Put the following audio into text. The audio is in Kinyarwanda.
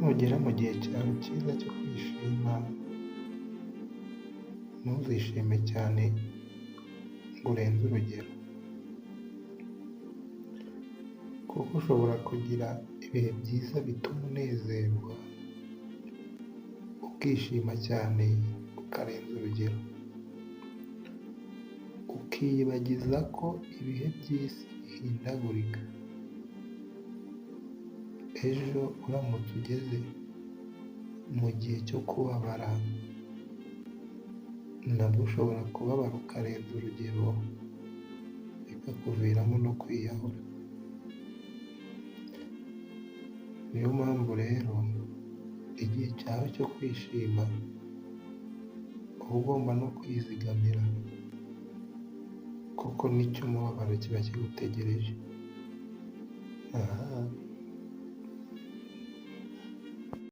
Nugera mu gihe cyawe cyiza cyo kwishima, ntuzishime cyane ngo urenze urugero, kuko ushobora kugira ibihe byiza bituma unezerwa, ukishima cyane ukarenza urugero, ukiyibagiza ko ibihe by'isi bihindagurika. Ejo uramutse ugeze mu gihe cyo kubabara, nabwo ushobora kubabara ukarenza urugero, bikakuviramo no kwiyahura. Niyo mpamvu rero igihe cyawe cyo kwishima uba ugomba no kwizigamira, kuko n'icy'umubabaro kiba kigutegereje. Aha.